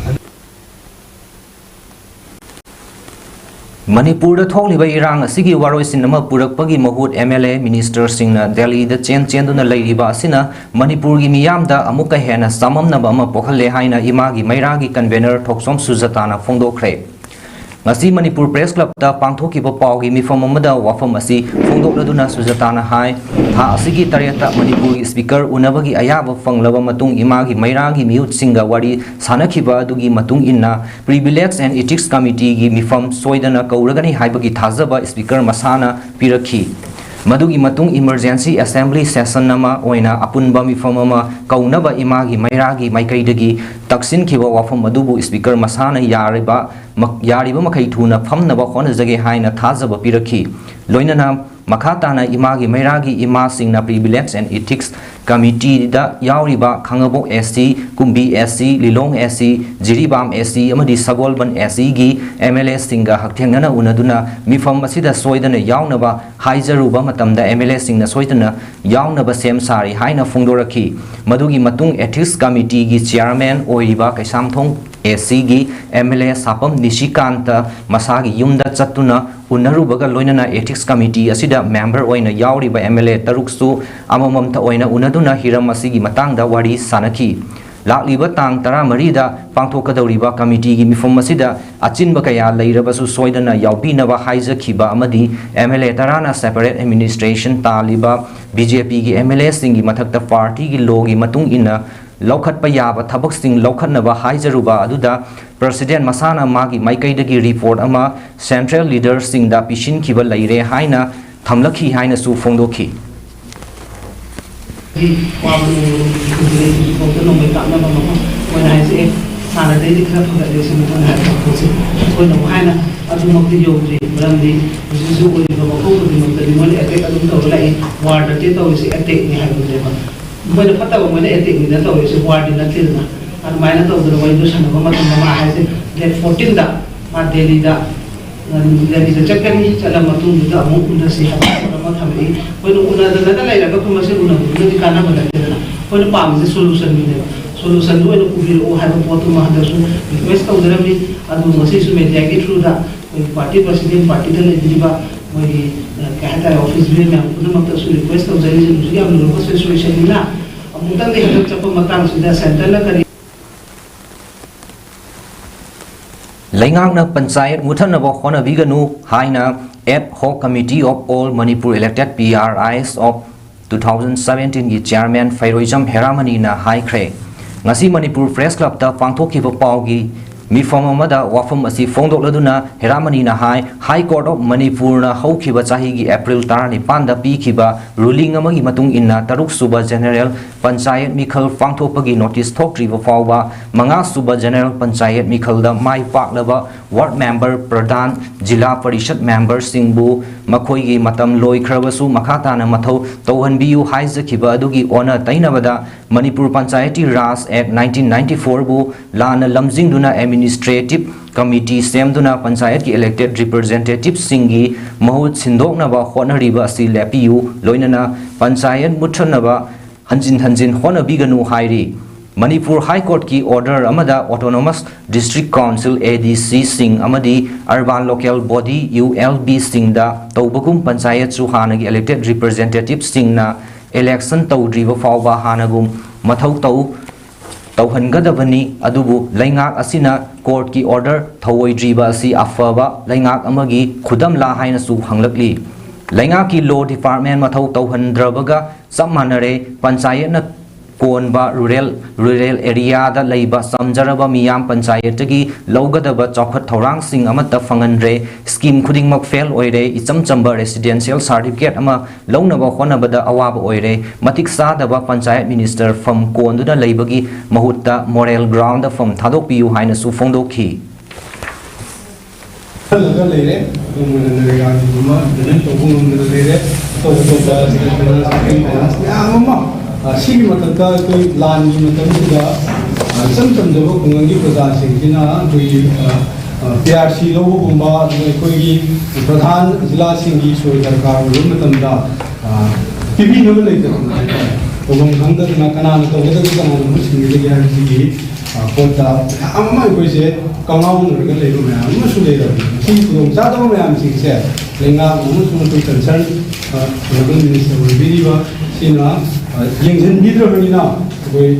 ꯃꯅꯤꯄꯨꯔꯗ ꯊꯣꯛꯂꯤꯕ ꯏꯔꯥꯡ ꯑꯁꯤꯒꯤ ꯋꯥꯔꯣꯏꯁꯤꯟ ꯑꯃ ꯄꯨꯔꯛꯄꯒꯤ ꯃꯍꯨꯠ, MLA, ministerꯁꯤꯡꯅ ꯗꯦꯜꯂꯤꯗ ꯆꯦꯟ ꯆꯦꯟꯗꯨꯅ ꯂꯩꯔꯤꯕ ꯑꯁꯤꯅ ꯃꯅꯤꯄꯨꯔꯒꯤ ꯃꯤꯌꯥꯝꯗ ꯑꯃꯨꯛꯀ ꯍꯦꯟꯅ ꯆꯃꯝꯅꯕ ꯑꯃ ꯄꯣꯛꯍꯜꯂꯦ ꯍꯥꯏꯅ ꯏꯃꯥꯒꯤ ꯃꯩꯔꯥꯒꯤ convener ꯊꯣꯛꯆꯣꯝ ꯁꯨꯖꯇꯥꯅ ꯐꯣꯡꯗꯣꯛꯈ꯭ꯔꯦ꯫ ꯉꯁꯤ ꯃꯅꯤꯄꯨꯔ Press Clubꯇ ꯄꯥꯡꯊꯣꯛꯈꯤꯕ ꯄꯥꯎꯒꯤ ꯃꯤꯐꯝ ꯑꯃꯗ ꯋꯥꯐꯝ ꯑꯁꯤ ꯐꯣꯡꯗꯣꯛꯂꯗꯨꯅ ꯁꯨꯖꯇꯥꯅ ꯍꯥꯏ, ꯊꯥ ꯑꯁꯤꯒꯤ ꯇꯔꯦꯠꯇ ꯃꯅꯤꯄꯨꯔꯒꯤ speaker ꯎꯅꯕꯒꯤ ꯑꯌꯥꯕ ꯐꯪꯂꯕ ꯃꯇꯨꯡ ꯏꯃꯥꯒꯤ ꯃꯩꯔꯥꯒꯤ ꯃꯤꯍꯨꯠꯁꯤꯡꯒ ꯋꯥꯔꯤ ꯁꯥꯅꯈꯤꯕ ꯑꯗꯨꯒꯤ ꯃꯇꯨꯡ ꯏꯟꯅ Privilege and Ethics Committeeꯒꯤ ꯃꯤꯐꯝ ꯁꯣꯏꯗꯅ ꯀꯧꯔꯒꯅꯤ ꯍꯥꯏꯕꯒꯤ ꯊꯥꯖꯕ speaker ꯃꯁꯥꯅ ꯄꯤꯔꯛꯈꯤ꯫ ꯃꯗꯨꯒꯤ ꯃꯇꯨꯡ emergency assembly session ꯑꯃ ꯑꯣꯏꯅ ꯑꯄꯨꯟꯕ ꯃꯤꯐꯝ ꯑꯃ ꯀꯧꯅꯕ ꯏꯃꯥꯒꯤ ꯃꯩꯔꯥꯒꯤ ꯃꯥꯏꯀꯩꯗꯒꯤ ꯇꯛꯁꯤꯟꯈꯤꯕ ꯋꯥꯐꯝ ꯑꯗꯨꯕꯨ speaker ꯃꯁꯥꯅ ꯌꯥꯔꯤꯕ ꯃ-, ꯌꯥꯔꯤꯕ ꯃꯈꯩ ꯊꯨꯅ ꯐꯝꯅꯕ ꯍꯣꯠꯅꯖꯒꯦ ꯍꯥꯏꯅ ꯊꯥꯖꯕ ꯄꯤꯔꯛꯈꯤ꯫ ꯂꯣꯏꯅꯅ ꯃꯈꯥ ꯇꯥꯅ ꯏꯃꯥꯒꯤ ꯃꯩꯔꯥꯒꯤ ꯏꯃꯥꯁꯤꯡꯅ Privilege and Ethics Committeeꯗ ꯌꯥꯎꯔꯤꯕ ꯈꯥꯉꯕꯣꯛ SC, ꯀꯨꯝꯕꯤ SC, ꯂꯤꯂꯣꯡ SC, ꯖꯤꯔꯤꯕꯥꯝ SC ꯑꯃꯗꯤ ꯁꯒꯣꯜꯕꯟ SCꯒꯤ MLAꯁꯤꯡꯒ ꯍꯛꯊꯦꯡꯅꯅ ꯎꯅꯗꯨꯅ ꯃꯤꯐꯝ ꯑꯁꯤꯗ ꯁꯣꯏꯗꯅ ꯌꯥꯎꯅꯕ ꯍꯥꯏꯖꯔꯨꯕ ꯃꯇꯝꯗ MLAꯁꯤꯡꯅ ꯁꯣꯏꯗꯅ ꯌꯥꯎꯅꯕ ꯁꯦꯝ ꯁꯥꯔꯤ ꯍꯥꯏꯅ ꯐꯣꯡꯗꯣꯔꯛꯈꯤ꯫ ꯃꯗꯨꯒꯤ ꯃꯇꯨꯡ Ethics Committeeꯒꯤ chairman ꯑꯣꯏꯔꯤꯕ ꯀꯩꯁꯥꯝꯊꯣꯡ SCꯒꯤ MLA ꯁꯥꯄꯝ ꯅꯤꯁꯤꯀꯥꯟꯇ ꯃꯁꯥꯒꯤ ꯌꯨꯝꯗ ꯆꯠꯇꯨꯅ ꯎꯅꯔꯨꯕꯒ ꯂꯣꯏꯅꯅ Ethics Committee ꯑꯁꯤꯗ member ꯑꯣꯏꯅ ꯌꯥꯎꯔꯤꯕ MLA ꯇꯔꯨꯛꯁꯨ ꯑꯃꯃꯝꯇ ꯑꯣꯏꯅ ꯎꯅꯗꯨꯅ ꯍꯤꯔꯝ ꯑꯁꯤꯒꯤ ꯃꯇꯥꯡꯗ ꯋꯥꯔꯤ ꯁꯥꯅꯈꯤ꯫ ꯂꯥꯛꯂꯤꯕ ꯇꯥꯡ ꯇꯔꯥꯃꯔꯤꯗ ꯄꯥꯡꯊꯣꯛꯀꯗꯧꯔꯤꯕ committeeꯒꯤ ꯃꯤꯐꯝ ꯑꯁꯤꯗ ꯑꯆꯤꯟꯕ ꯀꯌꯥ ꯂꯩꯔꯕꯁꯨ ꯁꯣꯏꯗꯅ ꯌꯥꯎꯕꯤꯅꯕ ꯍꯥꯏꯖꯈꯤꯕ ꯑꯃꯗꯤ MLA ꯇꯔꯥꯅ separate administration ꯇꯥꯜꯂꯤꯕ BJPꯒꯤ MLAꯁꯤꯡꯒꯤ ꯃꯊꯛꯇ partyꯒꯤ lawꯒꯤ ꯃꯇꯨꯡ ꯏꯟꯅ ꯂꯧꯈꯠꯄ ꯌꯥꯕ ꯊꯕꯛꯁꯤꯡ ꯂꯧꯈꯠꯅꯕ ꯍꯥꯏꯖꯔꯨꯕ ꯑꯗꯨꯗ President ꯃꯁꯥꯅ ꯃꯥꯒꯤ ꯃꯥꯏꯀꯩꯗꯒꯤ report ꯑꯃ central leaderꯁꯤꯡꯗ ꯄꯤꯁꯤꯟꯈꯤꯕ ꯂꯩꯔꯦ ꯍꯥꯏꯅ ꯊꯝꯂꯛꯈꯤ ꯍꯥꯏꯅꯁꯨ ꯐꯣꯡꯗꯣꯛꯈꯤ꯫ ꯋꯥꯕ ꯅꯣꯡꯃꯒꯤ ꯍꯧꯖꯤꯛ ꯍꯧꯖꯤꯛꯐꯥꯎꯗ ꯅꯣꯡꯃꯩ ꯀꯥꯞꯅꯕ ꯃꯐꯝ ꯑꯣꯏꯅ ꯍꯥꯏꯁꯦ, ꯑꯦ, ꯍꯥꯟꯅꯗꯩꯗꯤ ꯈꯔ ꯐꯒꯠꯂꯦ ꯁꯤ ꯃꯇꯥꯡꯗ ꯍꯥꯏꯕ ꯄꯣꯠꯁꯦ ꯑꯩꯈꯣꯏꯅ ꯑꯃꯨꯛ ꯍꯥꯏꯅ ꯑꯗꯨꯃꯛꯇꯤ ꯌꯧꯗ꯭ꯔꯤ꯫ ꯃꯔꯝꯗꯤ ꯍꯧꯖꯤꯛ ꯍꯧꯖꯤꯛ ꯑꯣꯏꯔꯤꯕ ꯃꯐꯝ ꯈꯨꯗꯤꯡꯃꯛꯇꯗꯤ ꯃꯣꯏꯅ ꯑꯦꯇꯦꯛ ꯑꯗꯨꯝ ꯇꯧꯔ ꯂꯥꯛꯏ꯫ ꯋꯥꯔ ꯅꯠꯇꯦ ꯇꯧꯔꯤꯁꯦ, ꯑꯦꯇꯦꯛꯅꯤ ꯍꯥꯏꯕꯅꯦꯕ꯫ ꯃꯣꯏꯅ ꯐꯠꯇꯕ ꯃꯣꯏꯅ ꯑꯦꯇꯦꯛꯅꯤꯅ ꯇꯧꯔꯤꯁꯦ, ꯋꯥꯔꯗꯤ ꯅꯠꯇꯦꯗꯅ꯫ ꯑꯗꯨꯃꯥꯏꯅ ꯇꯧꯗꯅ ꯋꯥꯔꯤꯗꯣ ꯁꯥꯟꯅꯕ ꯃꯇꯝꯗ ꯃꯥ ꯍꯥꯏꯁꯦ, ꯗꯦꯠ ꯐꯣꯔꯇꯤꯟꯗ ꯃꯥ ꯗꯦꯜꯂꯤꯗ ꯗꯦꯜꯂꯤꯗ ꯆꯠꯀꯅꯤ, ꯆꯠꯂ ꯃꯇꯨꯡꯗꯨꯗ ꯑꯃꯨꯛ ꯎꯅꯁꯤ ꯍꯥꯏꯕ ꯄꯣꯠ ꯑꯃ ꯊꯝꯃꯛꯏ꯫ ꯑꯩꯈꯣꯏꯅ ꯎꯅꯗꯅꯒ ꯂꯩꯔꯒ ꯑꯩꯈꯣꯏ ꯃꯁꯦꯟ ꯎꯅꯕꯗꯨꯅꯗꯤ ꯀꯥꯟꯅꯕ ꯅꯠꯇꯦꯗꯅ꯫ ꯑꯩꯈꯣꯏꯅ ꯄꯥꯝꯃꯤꯁꯦ ꯁꯣꯂꯨꯁꯟꯗꯨꯅꯦꯕ꯫ ꯁꯣꯂꯨꯁꯟꯗꯨ ꯑꯣꯏꯅ ꯄꯨꯕꯤꯔꯛꯑꯣ ꯍꯥꯏꯕ ꯄꯣꯠꯇꯨꯃ ꯍꯟꯗꯛꯁꯨ ꯔꯤꯀ꯭ꯋꯦꯁ ꯇꯧꯖꯔꯝꯃꯤ꯫ ꯑꯗꯨ ꯉꯁꯤꯁꯨ ꯃꯦꯗꯤꯌꯥꯒꯤ ꯊ꯭ꯔꯨꯗ ꯑꯩꯈꯣꯏꯒꯤ ꯄꯥꯔꯇꯤ ꯄ꯭ꯔꯁꯤꯗꯦꯟ, ꯄꯥꯔꯇꯤꯗ ꯂꯩꯕꯤꯔꯤꯕ ꯃꯣꯏꯒꯤ, ꯑ, ꯀꯩ ꯍꯥꯏꯇꯥꯔꯦ, ꯑꯣꯐꯤꯁ ꯕꯤꯌꯔ ꯃꯌꯥꯝ ꯄꯨꯝꯅꯃꯛꯇꯁꯨ ꯔꯤꯀ꯭ꯋꯦꯁ ꯇꯧꯖꯔꯤꯁꯦ꯫ ꯍꯧꯖꯤꯛ ꯌꯥꯝ ꯂꯨꯔꯕ ꯁꯤꯆꯨꯋꯦꯁꯟꯅꯤꯅ ꯑꯃꯨꯛꯇꯪꯗꯤ ꯍꯟꯗꯛ ꯆꯠꯄ ꯃꯇꯥꯡꯁꯤꯗ ꯁꯦꯟꯇꯔꯅ ꯀꯔꯤ ꯂꯩꯉꯥꯛꯅ ꯄꯟꯆꯥꯌꯠ ꯃꯨꯠꯊꯠꯅꯕ ꯍꯣꯠꯅꯕꯤꯒꯅꯨ ꯍꯥꯏꯅ Ad Hoc Committee of All Manipur Elected P R Is of two thousand seventeen ꯒꯤ ꯆꯤꯌꯥꯔꯃꯦꯟ ꯐꯩꯔꯣꯏꯖꯝ ꯍꯦꯔꯥꯃꯅꯤꯅ ꯍꯥꯏꯈ꯭ꯔꯦ꯫ ꯉꯁꯤ ꯃꯅꯤꯄꯨꯔ ꯄ꯭ꯔꯦꯁ ꯀ꯭ꯂꯕꯇ ꯄꯥꯡꯊꯣꯛꯈꯤꯕ ꯄꯥꯎꯒꯤ ꯃꯤꯐꯝ ꯑꯃꯗ ꯋꯥꯐꯝ ꯑꯁꯤ ꯐꯣꯡꯗꯣꯛꯂꯗꯨꯅ ꯍꯦꯔꯥꯃꯅꯤꯅ ꯍꯥꯏ, High Court of Manipurꯅ ꯍꯧꯈꯤꯕ ꯆꯍꯤꯒꯤ ꯑꯦꯄ꯭ꯔꯤꯜ ꯇꯔꯥꯅꯤꯄꯥꯟꯗ ꯄꯤꯈꯤꯕ ꯔꯨꯂꯤꯡ ꯑꯃꯒꯤ ꯃꯇꯨꯡ ꯏꯟꯅ ꯇꯔꯨꯛ ꯁꯨꯕ ꯖꯦꯅꯦꯔꯦꯜ ꯄꯟꯆꯥꯌꯠ ꯃꯤꯈꯜ ꯄꯥꯡꯊꯣꯛꯄꯒꯤ ꯅꯣꯇꯤꯁ ꯊꯣꯛꯇ꯭ꯔꯤꯕ ꯐꯥꯎꯕ ꯃꯉꯥ ꯁꯨꯕ ꯖꯦꯅꯦꯔꯦꯜ ꯄꯟꯆꯥꯌꯠ ꯃꯤꯈꯜꯗ ꯃꯥꯏ ꯄꯥꯛꯂꯕ ꯋꯥꯔꯗ ꯃꯦꯝꯕꯔ, ꯄ꯭ꯔꯙꯥꯟ, ꯖꯤꯂꯥ ꯄꯔꯤꯁꯠ ꯃꯦꯝꯕꯔꯁꯤꯡꯕꯨ ꯃꯈꯣꯏꯒꯤ ꯃꯇꯝ ꯂꯣꯏꯈ꯭ꯔꯕꯁꯨ ꯃꯈꯥ ꯇꯥꯅ ꯃꯊꯧ ꯇꯧꯍꯟꯕꯤꯌꯨ ꯍꯥꯏꯖꯈꯤꯕ ꯑꯗꯨꯒꯤ ꯑꯣꯟꯅ ꯇꯩꯅꯕꯗ ꯃꯅꯤꯄꯨꯔ ꯄꯟꯆꯥꯌꯇꯤ ꯔꯥꯖ ꯑꯦꯛ ꯅꯥꯏꯟꯇꯤꯟ ꯅꯥꯏꯟꯇꯤ ꯐꯣꯔꯕꯨ ꯂꯥꯟꯅ ꯂꯝꯖꯤꯡꯗꯨꯅ ꯑꯦꯗꯃꯤꯅꯤꯁꯇ꯭ꯔꯦꯇꯤꯚ ꯀꯃꯤꯇꯤ ꯁꯦꯝꯗꯨꯅ ꯄꯟꯆꯥꯌꯠꯀꯤ ꯏꯂꯦꯛꯇꯦꯗ ꯔꯤꯄ꯭ꯔꯖꯦꯟꯇꯦꯇꯤꯚꯁꯤꯡꯒꯤ ꯃꯍꯨꯠ ꯁꯤꯟꯗꯣꯛꯅꯕ ꯍꯣꯠꯅꯔꯤꯕ ꯑꯁꯤ ꯂꯦꯞꯄꯤꯌꯨ, ꯂꯣꯏꯅꯅ ꯄꯟꯆꯥꯌꯠ ꯃꯨꯠꯊꯠꯅꯕ ꯍꯟꯖꯤꯟ ꯍꯟꯖꯤꯟ ꯍꯣꯠꯅꯕꯤꯒꯅꯨ ꯍꯥꯏꯔꯤ꯫ ꯃꯅꯤꯄꯨꯔ ꯍꯥꯏ ꯀꯣꯔꯠꯀꯤ ꯑꯣꯔꯗꯔ ꯑꯃꯗ autonomous district council, A D ꯁꯤꯁꯤꯡ ꯑꯃꯗꯤ urban local body, U L ꯕꯤꯁꯤꯡꯗ ꯇꯧꯕꯒꯨꯝ ꯄꯟꯆꯥꯌꯠꯁꯨ ꯍꯥꯟꯅꯒꯤ ꯏꯂꯦꯛꯇꯦꯗ ꯔꯤꯄ꯭ꯔꯖꯦꯟꯇꯦꯇꯤꯚꯁꯤꯡꯅ ꯏꯂꯦꯛꯁꯟ ꯇꯧꯗ꯭ꯔꯤꯕ ꯐꯥꯎꯕ ꯍꯥꯟꯅꯒꯨꯝ ꯃꯊꯧ ꯇꯧ ꯇꯧꯍꯟꯒꯗꯕꯅꯤ꯫ ꯑꯗꯨꯕꯨ ꯂꯩꯉꯥꯛ ꯑꯁꯤꯅ ꯀꯣꯔꯠꯀꯤ ꯑꯣꯔꯗꯔ ꯊꯧꯑꯣꯏꯗ꯭ꯔꯤꯕ ꯑꯁꯤ ꯑꯐꯕ ꯂꯩꯉꯥꯛ ꯑꯃꯒꯤ ꯈꯨꯗꯝꯂꯥ ꯍꯥꯏꯅꯁꯨ ꯍꯪꯂꯛꯂꯤ꯫ ꯂꯩꯉꯥꯛꯀꯤ ꯂꯣ ꯗꯤꯄꯥꯔꯠꯃꯦꯟ ꯃꯊꯧ ꯇꯧꯍꯟꯗ꯭ꯔꯕꯒ ꯆꯞ ꯃꯥꯟꯅꯔꯦ꯫ ꯄꯟꯆꯥꯌꯠꯅ ꯀꯣꯟꯕ ꯔꯨꯔꯦꯜ ꯔꯨꯔꯦꯜ ꯑꯦꯔꯤꯌꯥꯗ ꯂꯩꯕ ꯆꯝꯖꯔꯕ ꯃꯤꯌꯥꯝ ꯄꯟꯆꯥꯌꯠꯇꯒꯤ ꯂꯧꯒꯗꯕ ꯆꯥꯎꯈꯠ ꯊꯧꯔꯥꯡꯁꯤꯡ ꯑꯃꯠꯇ ꯐꯪꯍꯟꯗ꯭ꯔꯦ꯫ ꯁ꯭ꯀꯤꯝ ꯈꯨꯗꯤꯡꯃꯛ ꯐꯦꯜ ꯑꯣꯏꯔꯦ꯫ ꯏꯆꯝ ꯆꯝꯕ ꯔꯦꯁꯤꯗꯦꯟꯁꯤꯌꯦꯜ ꯁꯥꯔꯇꯤꯐꯤꯀꯦꯠ ꯑꯃ ꯂꯧꯅꯕ ꯍꯣꯠꯅꯕꯗ ꯑꯋꯥꯕ ꯑꯣꯏꯔꯦ꯫ ꯃꯇꯤꯛ ꯆꯥꯗꯕ ꯄꯟꯆꯥꯌꯠ ꯃꯤꯅꯤꯁꯇꯔ ꯐꯝ ꯀꯣꯟꯗꯨꯅ ꯂꯩꯕꯒꯤ ꯃꯍꯨꯠꯇ ꯃꯣꯔꯦꯜ ꯒ꯭ꯔꯥꯎꯟꯗ ꯐꯝ ꯊꯥꯗꯣꯛꯄꯤꯌꯨ ꯍꯥꯏꯅꯁꯨ ꯐꯣꯡꯗꯣꯛꯈꯤ꯫ ꯈꯜꯂꯒ ꯂꯩꯔꯦ꯫ ꯑꯗꯨꯝ ꯑꯣꯏꯅ ꯅꯔꯦꯒꯥꯒꯤꯒꯨꯝꯕ ꯏꯝꯄ꯭ꯂꯤꯃꯦꯟ ꯇꯧꯕ ꯉꯝꯗꯅ ꯂꯩꯔꯦ꯫ ꯑꯇꯣꯞ ꯑꯇꯣꯞꯄ ꯁꯦꯟꯇ꯭ꯔꯦꯜ ꯁ꯭ꯀꯤꯝ ꯐꯥꯏꯅꯥꯟꯁ ꯃꯌꯥꯝ ꯑꯃ, ꯑ, ꯁꯤꯒꯤ ꯃꯊꯛꯇ ꯑꯩꯈꯣꯏ ꯂꯥꯟꯒꯤ ꯃꯇꯝꯁꯤꯗ, ꯑ, ꯏꯆꯝ ꯆꯝꯖꯕ ꯈꯨꯡꯒꯪꯒꯤ ꯄ꯭ꯔꯖꯥꯁꯤꯡꯁꯤꯅ ꯑꯩꯈꯣꯏꯒꯤ, ꯑ, ꯑ, ꯄꯤ ꯑꯥꯔ ꯁꯤ ꯂꯧꯕꯒꯨꯝꯕ, ꯑꯗꯨꯒ ꯑꯩꯈꯣꯏꯒꯤ ꯄ꯭ꯔꯙꯥꯟ ꯖꯤꯂꯥꯁꯤꯡꯒꯤ ꯁꯣꯏ ꯗꯔꯀꯥꯔ ꯑꯣꯏꯕ ꯃꯇꯝꯗ, ꯑ, ꯄꯤꯕꯤꯅꯕ ꯂꯩꯇꯗꯅ ꯍꯥꯏꯇꯥꯔꯦ, ꯇꯧꯐꯝ ꯈꯪꯗꯗꯅ ꯀꯅꯥꯅ ꯇꯧꯒꯗꯒꯦ, ꯀꯅꯥꯅ ꯃꯍꯨꯠ ꯁꯤꯟꯒꯗꯒꯦ ꯍꯥꯏꯕꯁꯤꯒꯤ, ꯑ, ꯄꯣꯠꯇ ꯃꯌꯥꯝ ꯑꯃ ꯑꯩꯈꯣꯏꯁꯦ ꯀꯪꯉꯥꯎꯅꯔꯒ ꯂꯩꯕ ꯃꯌꯥꯝ ꯑꯃꯁꯨ ꯂꯩꯔꯕꯅꯤ꯫ ꯃꯁꯤꯒꯤ ꯈꯨꯗꯣꯡꯆꯥꯗꯕ ꯃꯌꯥꯝꯁꯤꯡꯁꯦ ꯂꯩꯉꯥꯛꯅ ꯑꯃꯁꯨꯡ ꯑꯩꯈꯣꯏ ꯀꯟꯁꯔꯟ, ꯑ, ꯑꯣꯅꯔꯦꯕꯜ ꯃꯤꯅꯤꯁꯇꯔ ꯑꯣꯏꯕꯤꯔꯤꯕ ꯁꯤꯅ, ꯑ, ꯌꯦꯡꯁꯤꯟꯕꯤꯗ꯭ꯔꯕꯅꯤꯅ ꯑꯩꯈꯣꯏ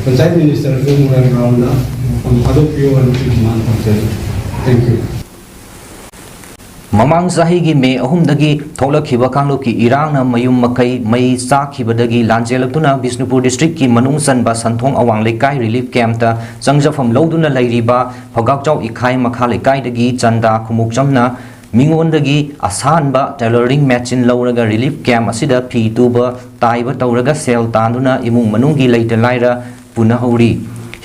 ꯄꯟꯆꯥꯌꯠ ꯃꯤꯅꯤꯁꯇꯔꯁꯨ ꯃꯣꯔꯦꯜ ꯒ꯭ꯔꯥꯎꯟꯗ ꯃꯐꯝ ꯊꯥꯗꯣꯛꯄꯤꯌꯣ ꯍꯥꯏꯅ ꯑꯩꯈꯣꯏ ꯗꯤꯃꯥꯟ ꯇꯧꯖꯔꯤ꯫ Thank you. ꯃꯃꯥꯡ ꯆꯍꯤꯒꯤ ꯃꯦ ꯑꯍꯨꯝꯗꯒꯤ ꯊꯣꯛꯂꯛꯈꯤꯕ ꯀꯥꯡꯂꯨꯞꯀꯤ ꯏꯔꯥꯡꯅ ꯃꯌꯨꯝ ꯃꯀꯩ ꯃꯩ ꯆꯥꯛꯈꯤꯕꯗꯒꯤ ꯂꯥꯟꯖꯦꯜꯂꯛꯇꯨꯅ ꯕꯤꯁꯅꯨꯄꯨꯔ ꯗꯤꯁꯇ꯭ꯔꯤꯛꯀꯤ ꯃꯅꯨꯡ ꯆꯟꯕ ꯁꯟꯊꯣꯡ ꯑꯋꯥꯡ ꯂꯩꯀꯥꯏ ꯔꯤꯂꯤꯐ ꯀꯦꯝꯞꯇ ꯆꯪꯖꯐꯝ ꯂꯧꯗꯨꯅ ꯂꯩꯔꯤꯕ ꯐꯧꯒꯥꯛꯆꯥꯎ ꯏꯈꯥꯏ ꯃꯈꯥ ꯂꯩꯀꯥꯏꯗꯒꯤ ꯆꯟꯗꯥ ꯈꯨꯃꯨꯛꯆꯝꯅ ꯃꯤꯉꯣꯟꯗꯒꯤ ꯑꯁꯥꯟꯕ ꯇꯦꯂꯔꯤꯡ ꯃꯦꯆꯤꯟ ꯂꯧꯔꯒ ꯔꯤꯂꯤꯐ ꯀꯦꯝꯞ ꯑꯁꯤꯗ ꯐꯤ ꯇꯨꯕ ꯇꯥꯏꯕ ꯇꯧꯔꯒ ꯁꯦꯜ ꯇꯥꯟꯗꯨꯅ ꯏꯃꯨꯡ ꯃꯅꯨꯡꯒꯤ ꯂꯩꯇ ꯂꯥꯏꯔ ꯄꯨꯅꯍꯧꯔꯤ꯫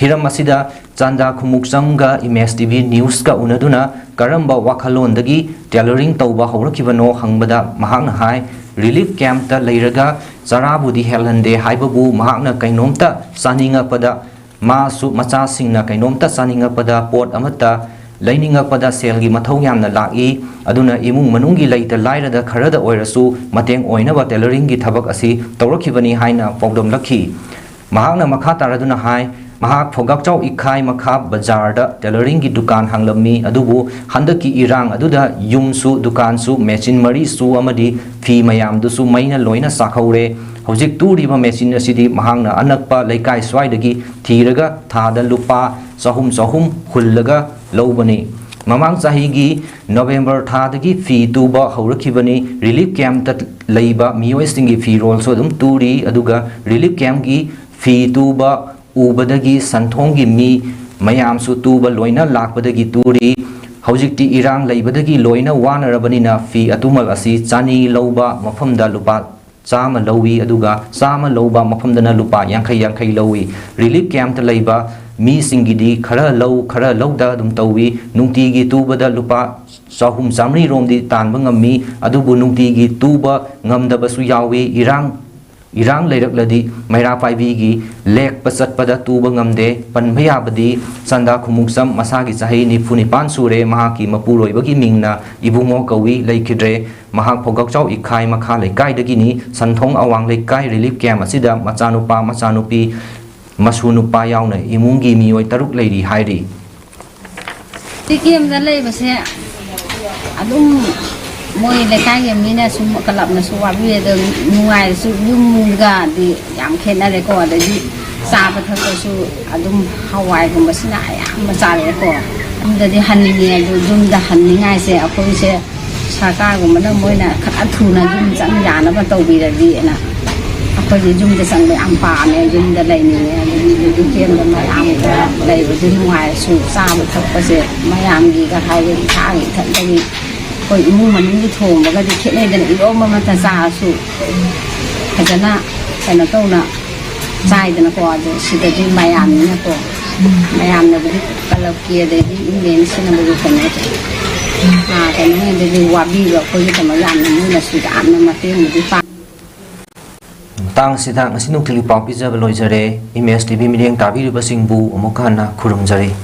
ꯍꯤꯔꯝ ꯑꯁꯤꯗ ꯆꯥꯟꯗꯥ ꯈꯨꯃꯨꯛꯆꯝꯒ ꯏꯃꯦꯖ ꯇꯤ ꯚꯤ ꯅ꯭ꯌꯨꯁꯀ ꯎꯅꯗꯨꯅ ꯀꯔꯝꯕ ꯋꯥꯈꯜꯂꯣꯟꯗꯒꯤ ꯇꯦꯂꯔꯤꯡ ꯇꯧꯕ ꯍꯧꯔꯛꯈꯤꯕꯅꯣ ꯍꯪꯕꯗ ꯃꯍꯥꯛꯅ ꯍꯥꯏ, ꯔꯤꯂꯤꯐ ꯀꯦꯝꯞꯇ ꯂꯩꯔꯒ ꯆꯔꯥꯕꯨꯗꯤ ꯍꯦꯜꯍꯟꯗꯦ ꯍꯥꯏꯕꯕꯨ ꯃꯍꯥꯛꯅ ꯀꯩꯅꯣꯝꯇ ꯆꯥꯅꯤꯡꯉꯛꯄꯗ, ꯃꯥꯁꯨ ꯃꯆꯥꯁꯤꯡꯅ ꯀꯩꯅꯣꯝꯇ ꯆꯥꯅꯤꯡꯉꯛꯄꯗ ꯄꯣꯠ ꯑꯃꯠꯇ ꯂꯩꯅꯤꯡꯉꯛꯄꯗ ꯁꯦꯜꯒꯤ ꯃꯊꯧ ꯌꯥꯝꯅ ꯂꯥꯛꯏ꯫ ꯑꯗꯨꯅ ꯏꯃꯨꯡ ꯃꯅꯨꯡꯒꯤ ꯂꯩꯇ ꯂꯥꯏꯔꯗ ꯈꯔꯗ ꯑꯣꯏꯔꯁꯨ ꯃꯇꯦꯡ ꯑꯣꯏꯅꯕ ꯇꯦꯂꯔꯤꯡꯒꯤ ꯊꯕꯛ ꯑꯁꯤ ꯇꯧꯔꯛꯈꯤꯕꯅꯤ ꯍꯥꯏꯅ ꯄꯥꯎꯗꯝꯂꯛꯈꯤ꯫ ꯃꯍꯥꯛꯅ ꯃꯈꯥ ꯇꯥꯔꯗꯨꯅ ꯍꯥꯏ, ꯃꯍꯥꯛ ꯐꯧꯒꯥꯛꯆꯥꯎ ꯏꯈꯥꯏ ꯃꯈꯥ ꯕꯖꯥꯔꯗ ꯇꯦꯂꯔꯤꯡꯒꯤ ꯗꯨꯀꯥꯟ ꯍꯥꯡꯂꯝꯃꯤ, ꯑꯗꯨꯕꯨ ꯍꯟꯗꯛꯀꯤ ꯏꯔꯥꯡ ꯑꯗꯨꯗ ꯌꯨꯝꯁꯨ ꯗꯨꯀꯥꯟꯁꯨ ꯃꯦꯆꯤꯟ ꯃꯔꯤꯁꯨ ꯑꯃꯗꯤ ꯐꯤ ꯃꯌꯥꯝꯗꯨꯁꯨ ꯃꯩꯅ ꯂꯣꯏꯅ ꯆꯥꯛꯍꯧꯔꯦ꯫ ꯍꯧꯖꯤꯛ ꯇꯨꯔꯤꯕ ꯃꯦꯆꯤꯟ ꯑꯁꯤꯗꯤ ꯃꯍꯥꯛꯅ ꯑꯅꯛꯄ ꯂꯩꯀꯥꯏ ꯁ꯭ꯋꯥꯏꯗꯒꯤ ꯊꯤꯔꯒ ꯊꯥꯗ ꯂꯨꯄꯥ ꯆꯍꯨꯝ ꯆꯍꯨꯝ ꯍꯨꯜꯂꯒ ꯂꯧꯕꯅꯤ꯫ ꯃꯃꯥꯡ ꯆꯍꯤꯒꯤ ꯅꯣꯕꯦꯝꯕꯔ ꯊꯥꯗꯒꯤ ꯐꯤ ꯇꯨꯕ ꯍꯧꯔꯛꯈꯤꯕꯅꯤ꯫ ꯔꯤꯂꯤꯐ ꯀꯦꯝꯞꯇ ꯂꯩꯕ ꯃꯤꯑꯣꯏꯁꯤꯡꯒꯤ ꯐꯤꯔꯣꯜꯁꯨ ꯑꯗꯨꯝ ꯇꯨꯔꯤ, ꯑꯗꯨꯒ ꯔꯤꯂꯤꯐ ꯀꯦꯝꯞꯀꯤ ꯐꯤ ꯇꯨꯕ ꯎꯕꯗꯒꯤ ꯁꯟꯊꯣꯡꯒꯤ ꯃꯤ ꯃꯌꯥꯝꯁꯨ ꯇꯨꯕ ꯂꯣꯏꯅ ꯂꯥꯛꯄꯗꯒꯤ ꯇꯨꯔꯤ꯫ ꯍꯧꯖꯤꯛꯇꯤ ꯏꯔꯥꯡ ꯂꯩꯕꯗꯒꯤ ꯂꯣꯏꯅ ꯋꯥꯅꯔꯕꯅꯤꯅ ꯐꯤ ꯑꯇꯨꯃꯜ ꯑꯁꯤ ꯆꯅꯤ ꯂꯧꯕ ꯃꯐꯝꯗ ꯂꯨꯄꯥ ꯆꯥꯝꯃ ꯂꯧꯏ, ꯑꯗꯨꯒ ꯆꯥꯝꯃ ꯂꯧꯕ ꯃꯐꯝꯗꯅ ꯂꯨꯄꯥ ꯌꯥꯡꯈꯩ ꯌꯥꯡꯈꯩ ꯂꯧꯏ꯫ ꯔꯤꯂꯤꯐ ꯀꯦꯝꯞꯇ ꯂꯩꯕ ꯃꯤꯁꯤꯡꯒꯤꯗꯤ ꯈꯔ ꯂꯧ ꯈꯔ ꯂꯧꯗ ꯑꯗꯨꯝ ꯇꯧꯏ꯫ ꯅꯨꯡꯇꯤꯒꯤ ꯇꯨꯕꯗ ꯂꯨꯄꯥ ꯆꯍꯨꯝ ꯆꯥꯝꯃꯔꯤ ꯔꯣꯝꯗꯤ ꯇꯥꯟꯕ ꯉꯝꯃꯤ, ꯑꯗꯨꯕꯨ ꯅꯨꯡꯇꯤꯒꯤ ꯇꯨꯕ ꯉꯝꯗꯕꯁꯨ ꯌꯥꯎꯏ꯫ ꯏꯔꯥꯡ ꯏꯔꯥꯡ ꯂꯩꯔꯛꯂꯗꯤ ꯃꯩꯔꯥ ꯄꯥꯏꯕꯤꯒꯤ ꯂꯦꯛꯄ ꯆꯠꯄꯗ ꯇꯨꯕ ꯉꯝꯗꯦ꯫ ꯄꯟꯕ ꯌꯥꯕꯗꯤ ꯆꯟꯗꯥ ꯈꯨꯃꯨꯛꯆꯝ, ꯃꯁꯥꯒꯤ ꯆꯍꯤ ꯅꯤꯐꯨ ꯅꯤꯄꯥꯟ ꯁꯨꯔꯦ, ꯃꯍꯥꯛꯀꯤ ꯃꯄꯨꯔꯣꯏꯕꯒꯤ ꯃꯤꯡꯅ ꯏꯕꯨꯡꯉꯣ ꯀꯧꯏ, ꯂꯩꯈꯤꯗ꯭ꯔꯦ꯫ ꯃꯍꯥꯛ ꯐꯧꯒꯛꯆꯥꯎ ꯏꯈꯥꯏ ꯃꯈꯥ ꯂꯩꯀꯥꯏꯗꯒꯤꯅꯤ꯫ ꯁꯟꯊꯣꯡ ꯑꯋꯥꯡ ꯂꯩꯀꯥꯏ ꯔꯤꯂꯤꯐ ꯀꯦꯝꯞ ꯑꯁꯤꯗ ꯃꯆꯥꯅꯨꯄꯥ, ꯃꯆꯥꯅꯨꯄꯤ, ꯃꯁꯨ ꯅꯨꯄꯥ ꯌꯥꯎꯅ ꯏꯃꯨꯡꯒꯤ ꯃꯤꯑꯣꯏ ꯇꯔꯨꯛ ꯂꯩꯔꯤ ꯍꯥꯏꯔꯤ꯫ ꯁꯤ ꯀꯦꯝꯗ ꯂꯩꯕꯁꯦ ꯑꯗꯨꯝ ꯃꯣꯏ ꯂꯩꯀꯥꯏꯒꯤ ꯃꯤꯅ ꯁꯨꯝ ꯀ꯭ꯂꯕꯅꯁꯨ ꯋꯥꯕꯤ ꯑꯗꯣ ꯅꯨꯡꯉꯥꯏꯔꯁꯨ ꯌꯨꯝꯒꯗꯤ ꯌꯥꯝ ꯈꯦꯠꯅꯔꯦꯀꯣ꯫ ꯑꯗꯒꯤ ꯆꯥꯕ ꯊꯛꯄꯁꯨ ꯑꯗꯨꯝ ꯍꯋꯥꯏꯒꯨꯝꯕꯁꯤꯅ ꯑꯌꯥꯝꯕ ꯆꯥꯔꯛꯑꯦꯀꯣ꯫ ꯌꯨꯝꯗꯗꯤ ꯍꯟꯅꯤꯡꯉꯦ ꯑꯗꯨ ꯌꯨꯝꯗ ꯍꯟꯅꯤꯡꯉꯥꯏꯁꯦ ꯑꯩꯈꯣꯏꯁꯦ ꯁꯔꯀꯥꯔꯒꯨꯝꯕꯅ ꯃꯣꯏꯅ ꯈꯔ ꯊꯨꯅ ꯌꯨꯝ ꯆꯪ ꯌꯥꯅꯕ ꯇꯧꯕꯤꯔꯗꯤꯅ ꯑꯩꯈꯣꯏꯗꯤ ꯌꯨꯝꯗ ꯆꯪꯕ ꯌꯥꯝ ꯄꯥꯝꯃꯦ, ꯌꯨꯝꯗ ꯂꯩꯅꯤꯡꯉꯦ꯫ ꯑꯗꯒꯤ ꯔꯤꯂꯤꯐ ꯀꯦꯝꯗ ꯃꯌꯥꯝꯒ ꯂꯩꯕꯗꯨ ꯅꯨꯡꯉꯥꯏꯔꯁꯨ ꯆꯥꯕ ꯊꯛꯄꯁꯦ ꯃꯌꯥꯝꯒꯤꯒ ꯍꯥꯏꯔꯦ ꯏꯁꯥꯒꯤ ꯏꯊꯟꯇꯒꯤ ꯑꯩꯈꯣꯏ ꯏꯃꯨꯡ ꯃꯅꯨꯡꯒꯤ ꯊꯣꯡꯕꯒꯗꯤ ꯈꯦꯠꯅꯩꯗꯅ꯫ ꯏꯔꯣꯝꯕ ꯑꯃꯇ ꯆꯥꯔꯁꯨ ꯐꯖꯅ ꯀꯩꯅꯣ ꯇꯧꯅ ꯆꯥꯏꯗꯅꯀꯣ꯫ ꯑꯗꯣ ꯁꯤꯗꯗꯤ ꯃꯌꯥꯝꯅꯤꯅꯀꯣ, ꯃꯌꯥꯝꯅꯕꯨꯗꯤ ꯀ꯭ꯂꯕꯀꯤ ꯑꯗꯩꯗꯤ ꯏꯃꯦꯟꯁꯤꯡꯅꯕꯨꯗꯤ ꯀꯩꯅꯣ ꯀꯩꯅꯣꯉꯩꯗꯗꯤ ꯋꯥꯕꯤꯕ ꯑꯩꯈꯣꯏꯒꯤꯗꯃꯛ ꯌꯥꯝꯅ ꯃꯣꯏꯅꯁꯨ ꯌꯥꯝꯅ ꯃꯇꯦꯡꯕꯨꯗꯤ ꯄꯥꯡ꯫ ꯃꯇꯥꯡ ꯑꯁꯤꯗ ꯉꯁꯤ ꯅꯨꯡꯊꯤꯜꯒꯤ ꯄꯥꯎ ꯄꯤꯖꯕ ꯂꯣꯏꯖꯔꯦ꯫ ꯏꯃꯦꯖ ꯇꯤ ꯚꯤ ꯃꯤꯠꯌꯦꯡ ꯇꯥꯕꯤꯔꯤꯕꯁꯤꯡꯕꯨ ꯑꯃꯨꯛ ꯍꯟꯅ ꯈꯨꯔꯨꯝꯖꯔꯤ꯫